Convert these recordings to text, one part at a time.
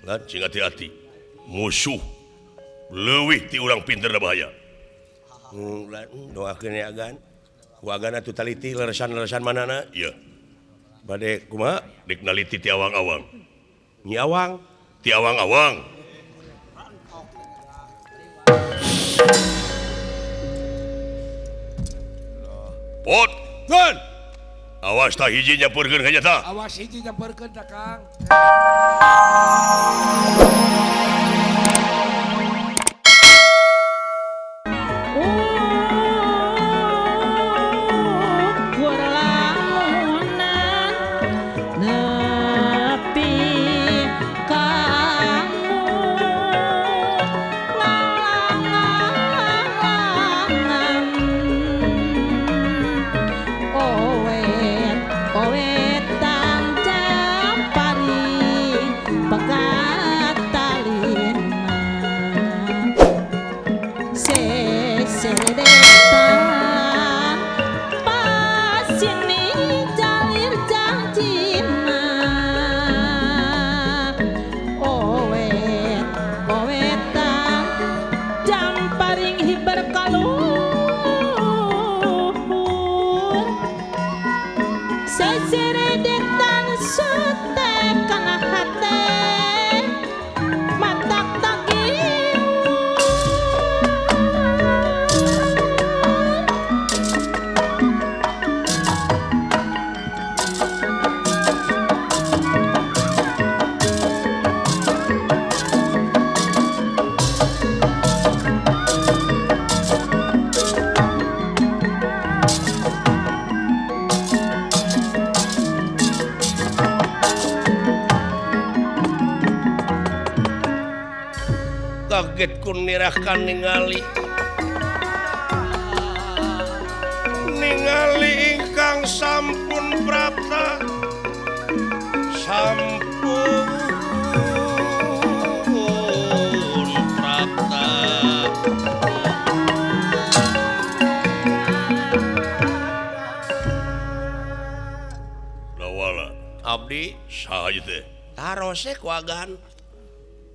Lan cing hati-hati. Musuh leuwih ti urang pinter da bahaya. Doakeun ya Agan. Ku Agan atuh taliti leresan-leresan manana? Ieu. Bade kumaha? Dek naliti ti awang-awang. Nyi awang, ti awang-awang. Pot, Gan. Awas tah hiji nyampurkeun ka nya tah. Awas hiji nyampurkeun tah Kang. Kaget ku nirahkan ningali ningali ingkang sampun prapta sampun prapta lawala abdi saha ieu teh tarose ku Agan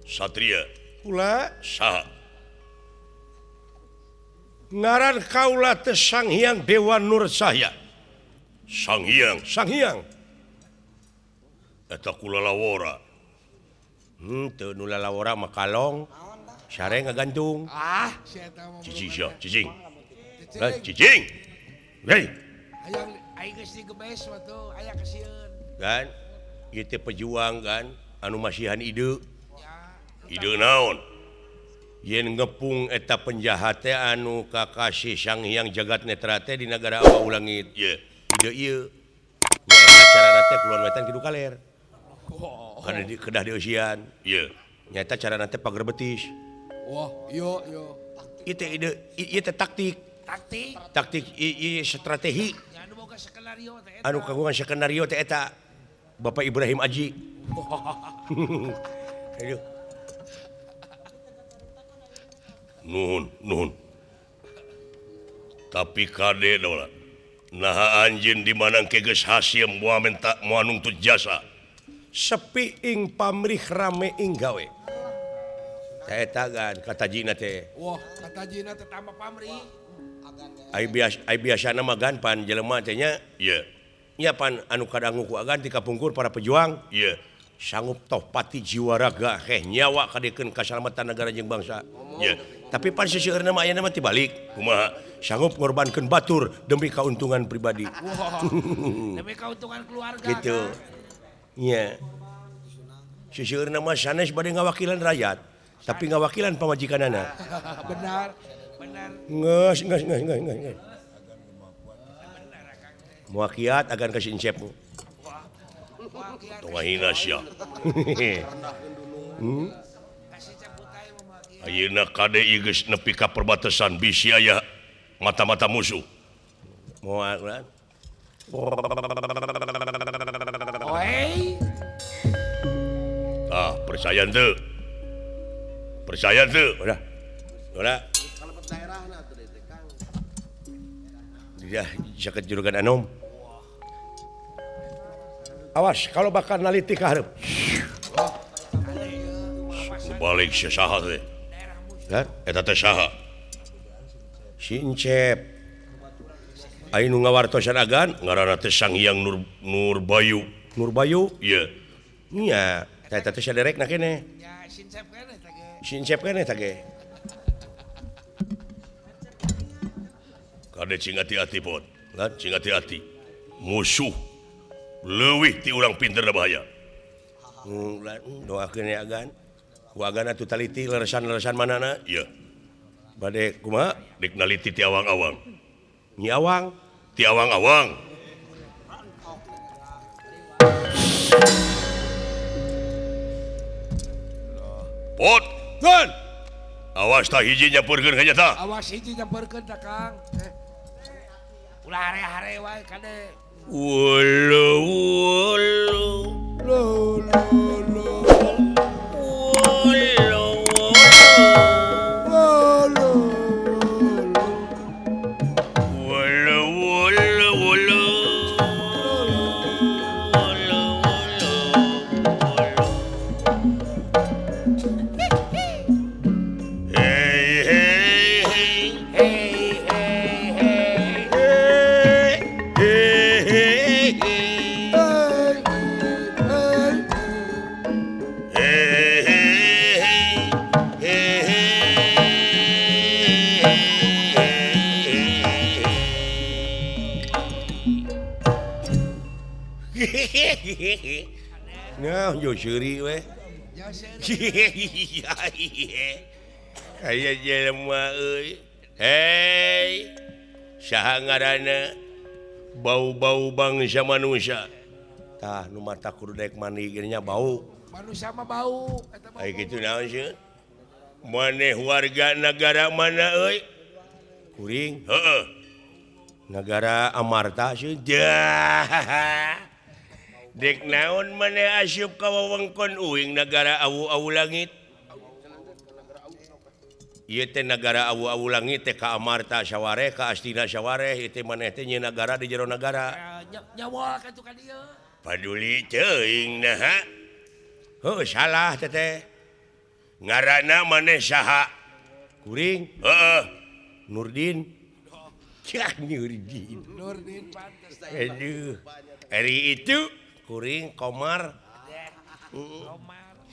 satria kula saha ngaran kaula teh Sang Hyang Dewa Nur Cahya. Sang Hyang, Sang Hyang eta kula lawora. Teu nu lalawora mah kalong sare ngagantung. Ah, si eta mah cicing sia, cicing. Heh, cicing. Hei. Hayang aing geus digebes mah tuh, aya kasieun. Kan ieu teh pejuang kan anu masihan ide. Ide naon? Yen ngepung eta penjahat teh anu kakasih Sang Hyang Jagat Netra teh di nagara Awa Ulangit. Ye, ide ieu. Nyaeta carana teh kulon wetan kidu kaler. Kada di kedah dieusian. Ye, nyaeta carana teh pager betis. Wah, yo yo. Ieu teh ide, ieu teh taktik. Taktik. Taktik ieu strategi. Nya anu boga skenario teh eta. Anu kagungan skenario teh eta Bapak Ibrahim Aji. Aduh. Nuhun, nuhun. Tapi kade dola. Naha anjeun di mana ke geus hasil moal menta moal nungtut jasa. Sepi ing pamrih rame ing gawe. Teh eta kan katajina teh. Wah, katajina teh tambah pamrih. Ai biasa ai biasana mah gan pan jelema teh nya. Ieu. Nya pan anu kadangu ku agan ti kapungkur para pejuang. Ieu. Sanggup toh pati jiwa raga heh nyawa kadekeun kasalamatan negara jeung bangsa. Ya. Tapi pan seseueurna mah ayeuna mah tibalik. Kumaha? Sanggup ngorbankeun batur demi keuntungan pribadi. Wow. Demi keuntungan keluarga. Gitu. Nya. Seseueurna mah sanes bade ngawakilan rakyat, tapi ngawakilan pamajikanana. Benar. Benar. Geus geus geus geus geus. Muakiat agan ka si Encep. Tong hina sia. Ayeuna kade ieu geus nepi ka perbatasan bisi aya mata-mata musuh. Moal kan? Oi. Ah, percaya teu? Percaya teu? Udah. Udah. Kalebet daerahna atuh teh Kang. Dia jaket juragan anom. Awas kalau bakal naliti ka hareup. Balik si saha teh. Eta teh saha? Si Encep. Ai nu ngawartosan agan ngaranna teh Sang Hyang Nurbayu. Nurbayu? Ieu. Nya, eta teh saderekna keneh. Nya, si Encep keneh teh ge. Si Encep keneh teh ge. Kade cing hati-hati pot. Lan cing hati-hati. Musuh leuwih ti urang pinter da bahaya. Doakeun ya agan. Ku agan atuh taliti leresan-leresan manana? Ieu. Bade kumaha? Dek naliti ti awang-awang. Nyi awang, ti awang-awang. Pot, kan. Awas tah hiji nyampeurkeun ka nya tah. Awas hiji nyampeurkeun tah Kang. Ulah hare-hare wae kade. Wulu wulu. Lo lo lo. Wulu wulu. Wulu wulu wulu. Wulu wulu. Hey hey hey. Hey hey hey. Hey hey hey. Hey Hey hey hey. Nah, yo seuri we. Aya jelema euy. Hey, saha ngaranna? Bau-bau bangsa manusia. Tah nu mata kudu daek mandi ge nya bau. Manusia mah bau eta bau. Ai kitu naon sieun? Maneh warga nagara mana euy? Kuring. Heeh. Nagara Amarta sieun. Dek naon maneh asup ka wewengkon uing nagara awu-awu langit. Ieu teh nagara awu-awu langit teh ka Amarta sawareh, ka Astina sawareh, ieu teh maneh teh nyieun nagara di jero nagara. Nyawa ka tu ka dieu. Paduli teuing naha. Heuh salah teteh. Ngaranna maneh saha? Kuring. Heeh. Nurdin. Cah Nurdin. Nurdin pantes. Aduh. Ari itu kuring Komar. Komar.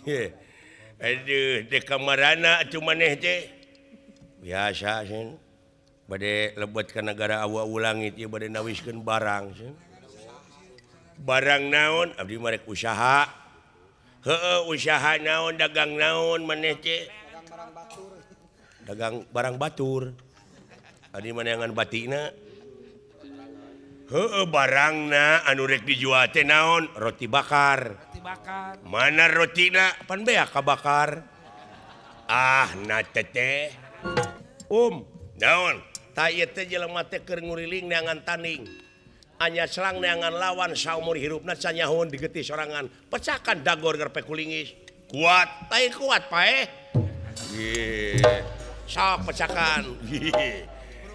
Aduh, dek kamarana atuh maneh teh. Biasa sieun. Bade lebet ka nagara awu-awu langit ieu bade nawiskeun barang sieun. Barang naon? Abdi mah rek usaha. Heeh, usaha naon, dagang naon maneh teh? Dagang barang batur. Dagang barang batur. Adi maneangan batikna. Heeh, barangna anu rek dijual teh naon? Roti bakar. Roti bakar. Mana rotina? Pan beak kabakar. Ah, na teteh. Naon? Tah ieu teh jelema teh keur nguriling neangan tanding. Anya selang neangan lawan saumur hirupna canyahoun digetih sorangan. Pecahkan dagor gerpe kulingis. Kuat, tai kuat paeh. Ye. Sok pecahkan.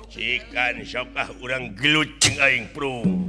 Cikan sok ah urang gelut jeung aing prung.